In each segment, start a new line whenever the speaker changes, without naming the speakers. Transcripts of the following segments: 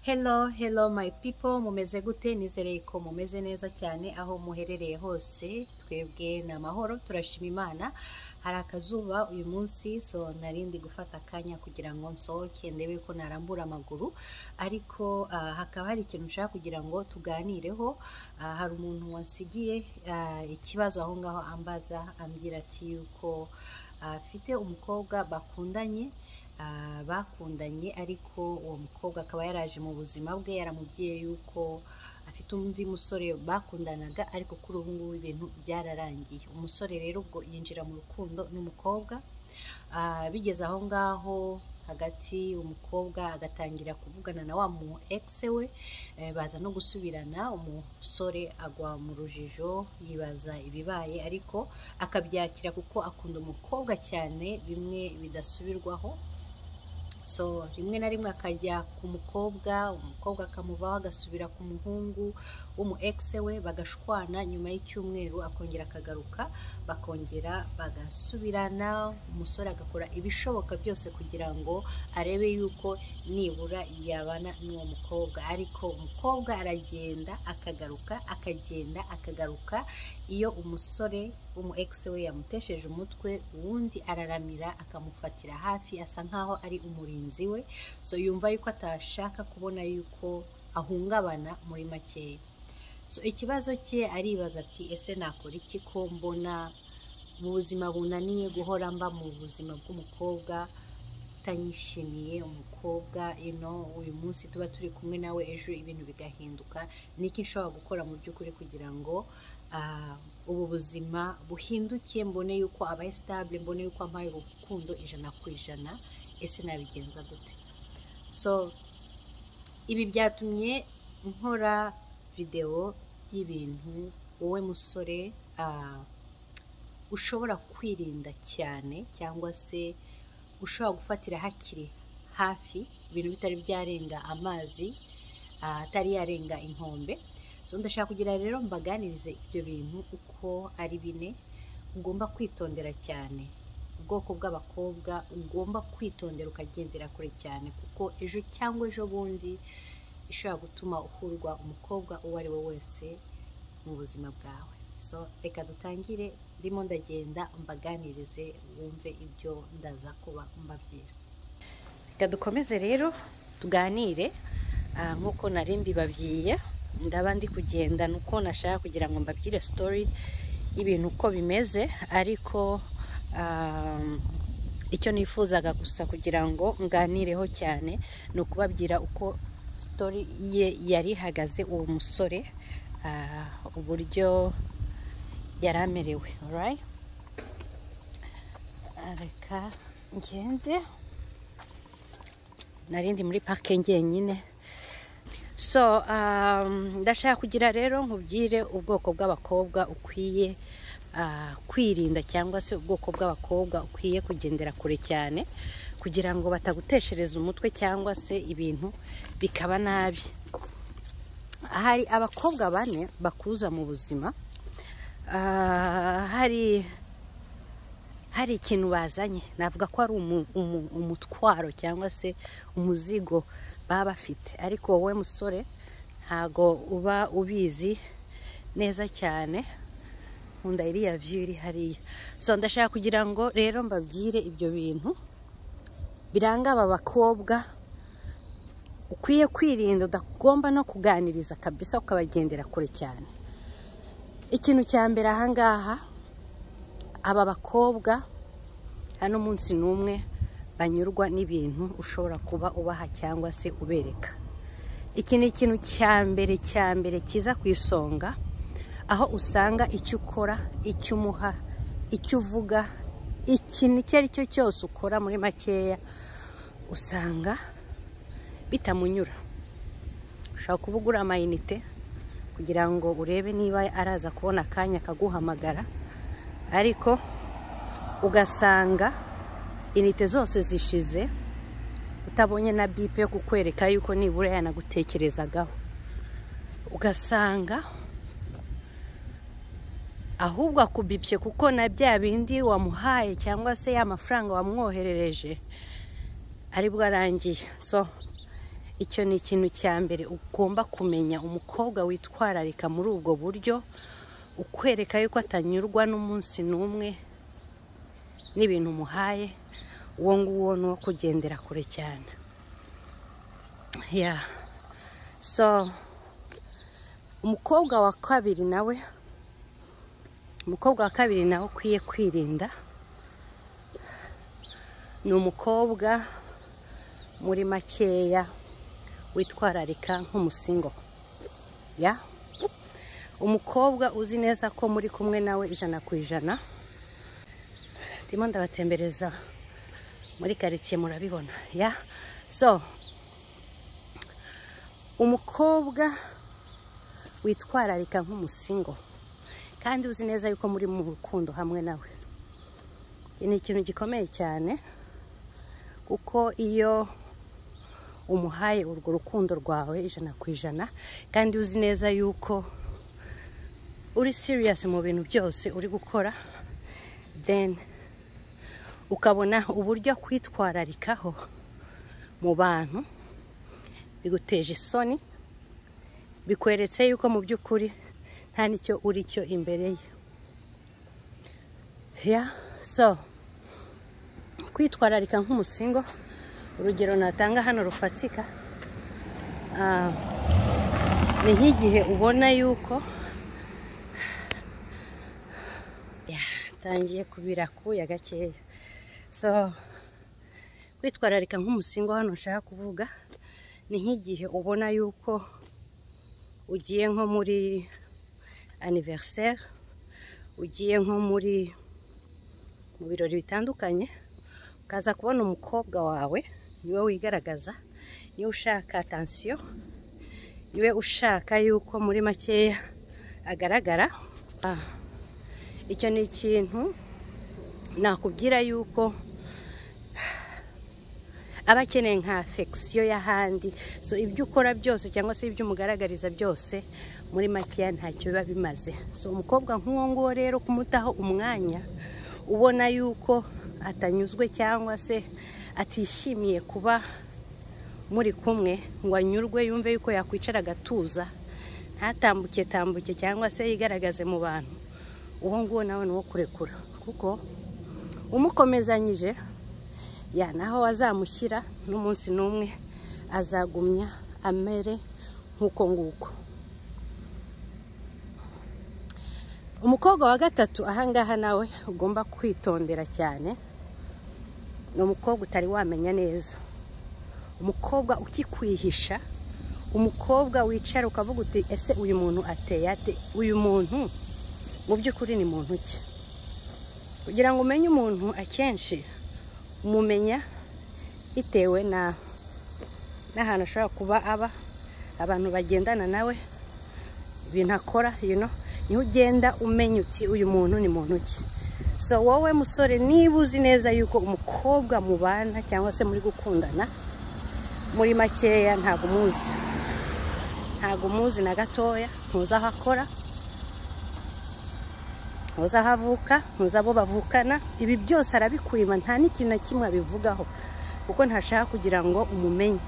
Hello, hello my people, mumeze gute? Nizereye ko mumeze neza cyane aho muherereye hose. Twebwe ni amahoro, turashima Imana. Hari akazuba uyu munsi, so narindi gufata akanya kugira ngo nsohoke ndebe ko narambura amaguru, ariko hakaba hari ikintu nshaka kugira ngo tuganireho. Hari umuntu wansigiye ikibazo aho ngaho ambaza, ambwira ati yuko afite umukobwa bakundanye, bakundanye, ariko uwo mukobwa akaba yaraje mu buzima bwe yaramubwiye yuko afite undi musore bakundanaga, ariko kuri ubu ngubu ibintu byararangiye. Umusore rero ubwo yinjira mu rukundo n'umukobwa, bigeze aho ngaho hagati umukobwa agatangira kuvugana na wa mu ex we, baza no gusubirana. Umusore agwa mu rujijo, yibaza ibibaye, ariko akabyakira kuko akunda umukobwa cyane bimwe bidasubirwaho. So rimwe na rimwe akajya ku mukobwa, umukobwa akamuvaho agasubira ku muhungu w'umu ex we, bagashwana. Nyuma y'icyumweru akongera akagaruka, bakongera bagasubirana. Umusore agakora ibishoboka byose kugira ngo arebe yuko nibura yabana n'uwo mukobwa, ariko umukobwa aragenda akagaruka, akagenda akagaruka. Iyo umusore w'umu ex we yamutesheje umutwe, uwundi araramira akamufatira hafi, asa nkaho ari umurinzi we. So yumva yuko atashaka kubona yuko ahungabana muri makeya. So ikibazo cye aribaza ati: "Ese nakora iki ko mbona mu buzima bunaniye guhora mba mu buzima bw'umukobwa utanyishimiye, umukobwa uyu munsi tuba turi kumwe nawe, ejo ibintu bigahinduka? Niki nshobora gukora mu by'ukuri kugira ngo ubu buzima buhinduke, mbone yuko abaye stable, mbone yuko ampaye urukundo 100%? Ese nabigenza gute?" So ibi byatumye nkora videwo y'ibintu wowe musore ushobora kwirinda cyane, cyangwa se ushobora gufatira hakiri hafi, ibintu bitari byarenga amazi, atari yarenga inkombe. So ndashaka kugira rero mbaganirize ibyo bintu uko ari bine ugomba kwitondera cyane, ubwoko bw'abakobwa ugomba kwitondera ukagendera kure cyane, kuko ejo cyangwa ejo bundi ishobora gutuma uhurwa umukobwa uwo ari we wese mu buzima bwawe. So reka dutangire, ndimo ndagenda mbaganirize wumve ibyo ndaza kuba mbabwira. Reka dukomeze rero tuganire. Nk'uko nari mbibabwiye, ndaba ndi kugenda nuko nashaka kugira ngo mbabwire story y'ibintu uko bimeze, ariko icyo nifuzaga gusa kugira ngo nganireho cyane ni ukubabwira uko story ye yari ihagaze, uwo musore uburyo yari amerewe. Alright, reka ngende, narindi muri parike njyenyine. So ndashaka kugira rero nkubwire ubwoko bw'abakobwa ukwiye kwirinda, cyangwa se ubwoko bw'abakobwa ukwiye kugendera kure cyane kugira ngo bataguteshereza umutwe cyangwa se ibintu bikaba nabi. Hari abakobwa bane bakuza mu buzima, hari ikintu bazanye, navuga ko ari umutwaro cyangwa se umuzigo baba bafite, ariko wowe musore ntago uba ubizi neza cyane. Nkunda iriya view iri hariya. So ndashaka kugira ngo rero mbabwire ibyo bintu biranga aba bakobwa ukwiye kwirinda, udagomba no kuganiriza kabisa, ukabagendera kure cyane. Ikintu cya mbere ahangaha, aba bakobwa hano umunsi n'umwe banyurwa n'ibintu ushobora kuba ubaha cyangwa se ubereka. Iki ni ikintu cya mbere, cya mbere kiza ku isonga, aho usanga icyo ukora, icyo umuha, icyo uvuga, ikintu icyo ari cyo cyose ukora muri makeya, usanga bitamunyura. Ushobora kuba ugura amayinite kugira ngo urebe niba araza kubona akanya akaguhamagara, ariko ugasanga inite zose zishize utabonye na bip yo kukwereka yuko nibura yanagutekerezagaho. Ugasanga ahubwo akubipye kuko na bya bindi wamuhaye cyangwa se ya mafaranga wamwoherereje aribwo arangiye. So Icyo ni ikintu cya mbere ugomba kumenya. Umukobwa witwararika muri ubwo buryo, ukwereka yuko atanyurwa n'umunsi n'umwe n'ibintu umuhaye, uwo nguwo ni uwo kugendera kure cyane. Yeah. So umukobwa wa kabiri nawe, umukobwa wa kabiri nawe ukwiye kwirinda ni umukobwa muri makeya witwararika nk'umusingle. Yeah, umukobwa uzi neza ko muri kumwe nawe 100%. Ndimo ndabatembereza muri karitsiye, murabibona. Yeah, so umukobwa witwararika nk'umusingle kandi uzi neza yuko muri mu rukundo hamwe nawe, iki ni ikintu gikomeye cyane, kuko iyo umuhaye urwo rukundo rwawe 100% kandi uzi neza yuko uri serious mu bintu byose uri gukora, then ukabona uburyo kwitwararikaho mu bantu biguteje isoni, bikweretse yuko mu by'ukuri nta nicyo uri cyo imbere ye. Yeah, so kwitwararika nk'umusingle, urugero natanga hano rufatika, ni nk'igihe ubona yuko tangiye kubira kuya gakeya. So kwitwararika nk'umusingle hano nshaka kuvuga ni nk'igihe ubona yuko ugiye nko muri anniversaire, ugiye nko muri mu birori bitandukanye, ukaza kubona umukobwa wawe niwe wigaragaza, niwe ushaka attention, niwe ushaka yuko muri makeya agaragara. Icyo ni ikintu nakubwira yuko aba akeneye nka affection y'ahandi. So ibyo ukora byose cyangwa se ibyo umugaragariza byose muri makeya ntacyo biba bimaze. So umukobwa nk'uwo nguwo rero kumutaho umwanya ubona yuko atanyuzwe cyangwa se atishimiye kuba muri kumwe, ngo anyurwe yumve yuko yakwicara agatuza, ntatambuke tambuke cyangwa se yigaragaze mu bantu, uwo nguwo nawe ni uwo kurekura, kuko umukomezanyije ya naho wazamushyira n'umunsi n'umwe azagumya amere nk'uko nguko. Umukobwa wa gatatu ahangaha nawe ugomba kwitondera cyane ni umukobwa utari wamenya neza, umukobwa ukikwihisha, umukobwa wicara ukavuga uti ese uyu muntu ateye ate, uyu muntu mu by'ukuri ni muntu ki? Kugira ngo umenye umuntu akenshi umumenya bitewe na n'ahantu ashobora kuba aba, abantu bagendana nawe, ibintu akora, you know, niho ugenda umenya uti uyu muntu ni muntu ki. So wowe musore, niba uzi neza yuko umukobwa mubana cyangwa se muri gukundana muri makeya ntago umuzi, ntago umuzi na gatoya, ntuzi aho akora, ntuzi aho avuka, ntuzi abo bavukana, ibi byose arabikwima, nta n'ikintu na kimwe abivugaho kuko ntashaka kugira ngo umumenye.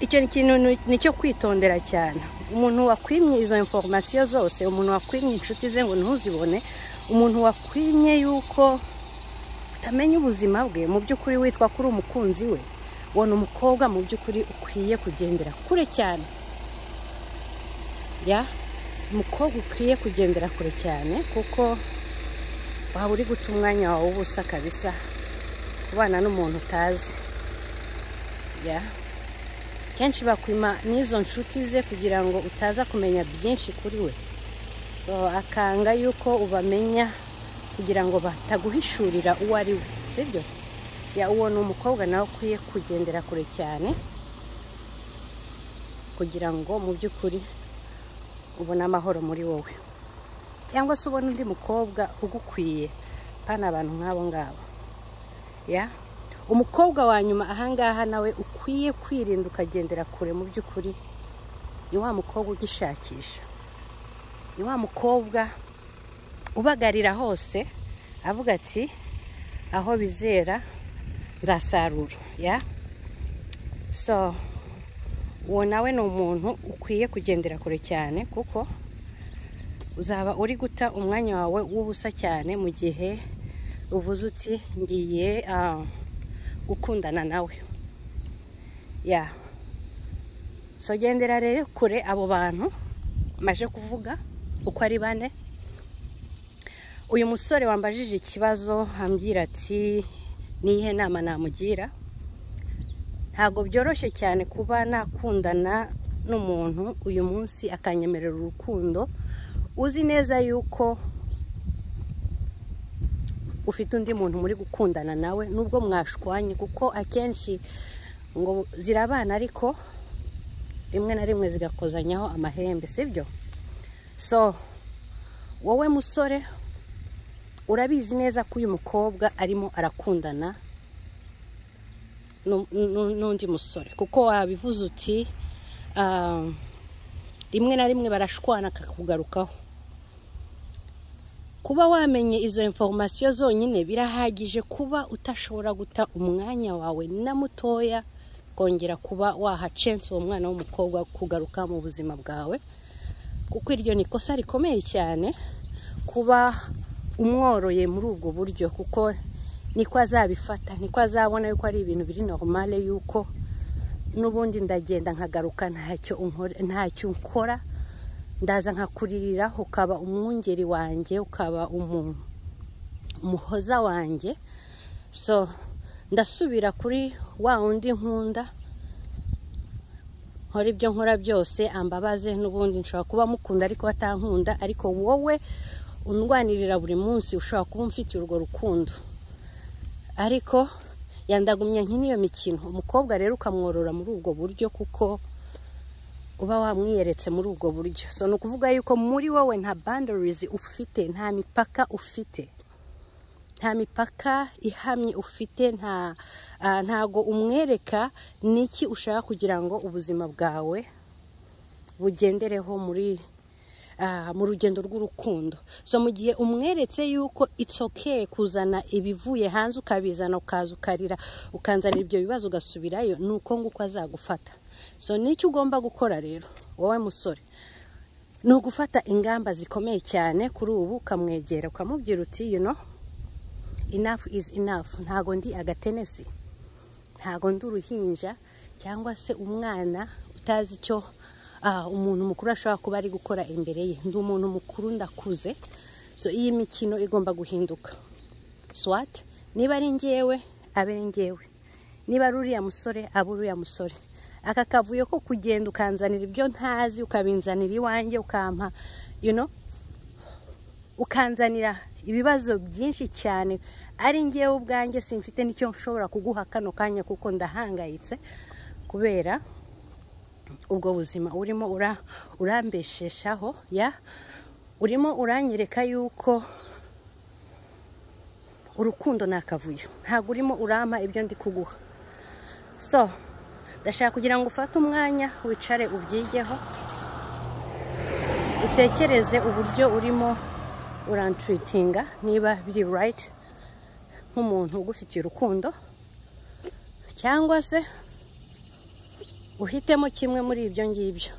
Icyo ni ikintu nicyo kwitondera cyane. Umuntu wakwimye izo information zose, umuntu wakwimye inshuti ze ngo ntuzibone, umuntu wakwimye yuko utamenya ubuzima bwe, mu by'ukuri witwa kuri umukunzi we, ubona umukobwa mu by'ukuri ukwiye kugendera kure cyane. Ya umukobwa ukwiye kugendera kure cyane, kuko waba uri guta umwanya wawe ubusa kabisa kubana n'umuntu utazi. Ya kenshi bakwima n'izo nshuti ze kugira ngo utaza kumenya byinshi kuri we, so akanga yuko ubamenya kugira ngo bataguhishurira uwo ari we, sibyo? Ya uwo ni umukobwa nawe ukwiye kugendera kure cyane kugira ngo mu by'ukuri ubone amahoro muri wowe, cyangwa se ubone undi mukobwa ugukwiye, pana abantu nk'abo ngabo. Ya umukobwa wa nyuma ahangaha nawe ukwiye kwirinda ukagendera kure mu by'ukuri ni wa mukobwa ugishakisha, ni wa mukobwa ubagarira hose avuga ati aho bizera nzasarura. Ya So uwo nawe ni umuntu ukwiye kugendera kure cyane, kuko uzaba uri guta umwanya wawe w'ubusa cyane mu gihe uvuze uti ngiye gukundana nawe. Ya, so gendera rero kure abo bantu maje kuvuga uko ari bane. Uyu musore wambajije ikibazo ambwira ati nihe nama namugira, ntabwo byoroshye cyane kuba nakundana n'umuntu uyu munsi akanyemerera urukundo, uzi neza yuko ufite undi muntu muri gukundana nawe nubwo mwashwanye, kuko akenshi ngo zirabana ariko rimwe na rimwe zigakozanyaho amahembe, sibyo? So wowe musore urabizi neza ko uyu mukobwa arimo arakundana n'undi musore, kuko wabivuze uti rimwe na rimwe barashwana akakugarukaho. Kuba wamenye izo information zonyine birahagije kuba utashobora guta umwanya wawe na mutoya kongera kuba waha chance uwo mwana w'umukobwa kugaruka mu buzima bwawe, kuko iryo ni ikosa rikomeye cyane kuba umworoye muri ubwo buryo, kuko niko azabifata, niko azabona yuko ari ibintu biri normale, yuko n'ubundi ndagenda nkagaruka ntacyo nkora, ndaza nkakuririra, ukaba umwungeri wanjye, ukaba umuhoza wanjye. So ndasubira kuri wa undi nkunda, nkora ibyo nkora byose ambabaze, n'ubundi nshobora kuba mukunda ariko batankunda, ariko wowe undwanirira buri munsi ushobora kuba umfitiye urwo rukundo, ariko yandagumye nk'iyo mikino. Umukobwa rero ukamworora muri ubwo buryo, kuko uba wamwiyeretse muri ubwo buryo. So ni ukuvuga yuko muri wowe nta boundaries ufite, nta mipaka ufite, nta mipaka ihamye ufite, ntago umwereka niki ushaka kugira ngo ubuzima bwawe bugendereho muri mu rugendo rw'urukundo. So mu gihe umweretse yuko it's okay kuzana ibivuye hanze, ukabizana ukaza ukarira ukanzanira ibyo bibazo ugasubirayo, nuko nguko azagufata. So nicyo ugomba gukora rero wowe musore, ni ugufata ingamba zikomeye cyane kuri ubu, ukamwegera ukamubwira uti you know, enough is enough, ntago ndi agatenesi, ntago ndi uruhinja cyangwa se umwana utazi icyo umuntu mukuru ashobora kuba ari gukora imbere ye, ndi umuntu mukuru ndakuze. So iyi mikino igomba guhinduka. Swat niba ari ngewe abe ngewe, niba ari uriya musore abe uriya musore. Aka kavuyo ko kugenda ukanzanira ibyo ntazi, ukabinzanira iwanjye, ukampa you know, ukanzanira ibibazo byinshi cyane, ari ngewe ubwanjye simfite nicyo nshobora kuguha kano kanya, kuko ndahangayitse kubera ubwo buzima urimo urambesheshaho, ya urimo uranyereka yuko urukundo ni akavuyo, ntabwo urimo urampa ibyo ndi kuguha. So ndashaka kugira ngo ufate umwanya wicare ubyigeho, utekereze uburyo urimo urantreatinga, niba biri right nk'umuntu ugufitiye urukundo, cyangwa se uhitemo kimwe muri ibyo ngibyo,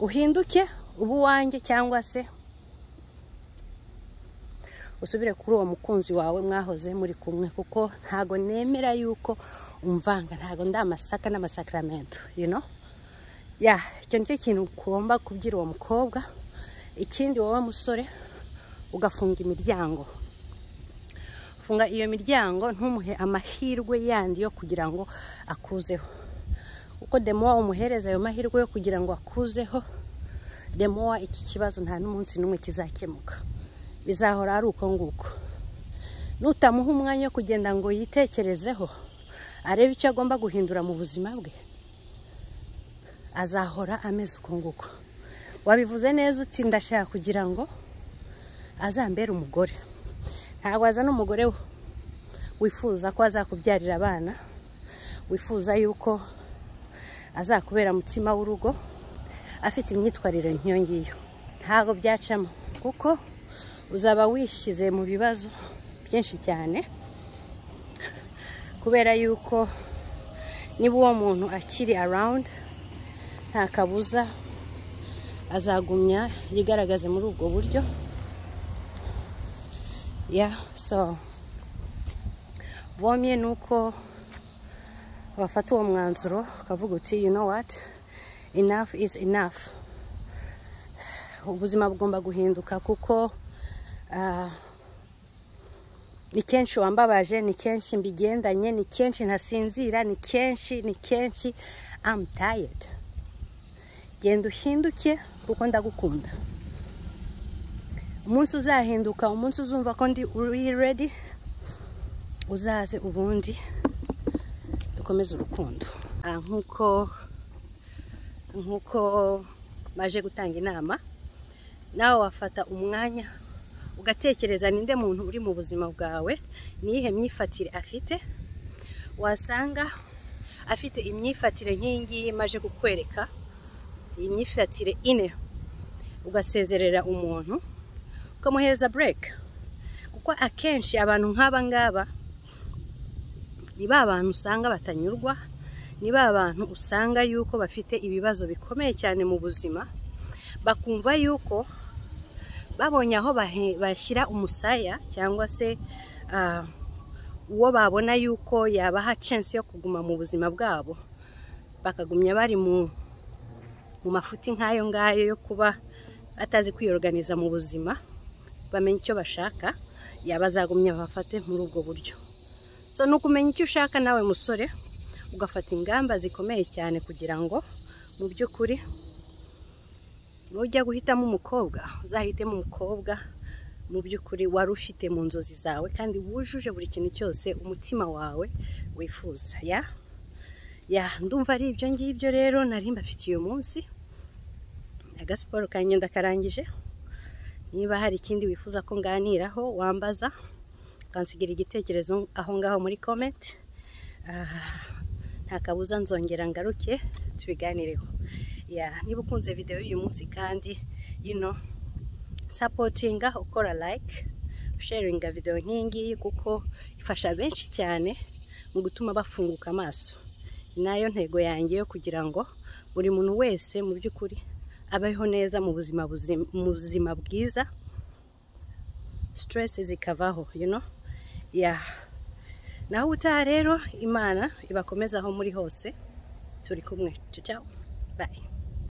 uhinduke ubu wanjye cyangwa se usubire kuri uwo mukunzi wawe mwahoze muri kumwe, kuko ntago nemera yuko umvanga, ntago ndi amasaka n'amasakramento, you know. Ya, icyo nicyo kintu ugomba kubwira uwo mukobwa. Ikindi wowe musore ugafunga imiryango, funga iyo miryango, ntumuhe amahirwe yandi yo kugira ngo akuzeho, kuko demowa umuhereza ayo mahirwe yo kugira ngo akuzeho, demowa iki kibazo nta n'umunsi n'umwe kizakemuka, bizahora ari uko nguko. Nutamuha umwanya wo kugenda ngo yitekerezeho, arebe icyo agomba guhindura mu buzima bwe, azahora ameze uko nguko. Wabivuze neza uti ndashaka kugira ngo azambere umugore. Ntabwo azana umugore wifuza ko azakubyarira abana, wifuza yuko azakubera mutima w'urugo, afite imyitwarire nk'iyo ngiyo, ntabwo byacamo, kuko uzaba wishyize mu bibazo byinshi cyane, kubera yuko Niba uwo muntu akiri around, nta kabuza azagumya yigaragaze muri ubwo buryo. Yeah, so bomye nuko wafata uwo mwanzuro ukavuga uti: "You know what, enough is enough." Ubuzima bugomba guhinduka, kuko ni kenshi wambabaje, ni kenshi mbigendanye, ni kenshi ntasinzira, ni kenshi, ni kenshi, I'm tired. Genda uhinduke, kuko ndagukunda. Umunsi uzahinduka, umunsi uzumva ko ndi uri ready, uzaze ubundi dukomeze urukundo. Nk'uko maje gutanga inama, nawe wafata umwanya ugatekereza: ninde muntu uri mu buzima bwawe? Niyihe myifatire afite? Wasanga afite imyifatire nk'iyi ngiyi maje kukwereka, iyi myifatire ine, ugasezerera umuntu, ukamuhereza break. Kuko akenshi abantu nk'aba ngaba ni ba bantu usanga batanyurwa, ni ba bantu usanga yuko bafite ibibazo bikomeye cyane mu buzima, bakumva yuko babonye aho bashyira umusaya, cyangwa se uwo babona yuko yabaha chance yo kuguma mu buzima bwabo, bakagumya bari mu mafuti nk'ayo ngayo yo kuba batazi kwiyorganiza mu buzima, bamenya icyo bashaka, yabazagumya bafate muri ubwo buryo. So ni ukumenya icyo ushaka nawe musore, ugafata ingamba zikomeye cyane kugira ngo mu by'ukuri nujya guhitamo umukobwa, uzahitemo umukobwa mu by'ukuri wari ufite mu nzozi zawe kandi wujuje buri kintu cyose umutima wawe wifuza. Yeah, ndumva ari ibyo ngibyo rero nari mbafitiye uyu munsi. Agasiporo kanjye ndakarangije. Niba hari ikindi wifuza ko nganiraho, wambaza, ukansigira igitekerezo aho ngaho muri comment. Nta kabuza nzongera ngaruke tubiganireho. Yeah, niba ukunze video y'uyu munsi kandi, supportinga ukora like, sharinga video nk'iyi ngiyi, kuko ifasha benshi cyane mu gutuma bafunguka amaso. Nayo ntego yanjye yo kugira ngo buri muntu wese mu by'ukuri abeho neza mu buzima bwiza, stress zikavaho. Yeah, naho ubutaha rero, Imana ibakomeze aho muri hose. Turi kumwe. Ciao ciao, bye.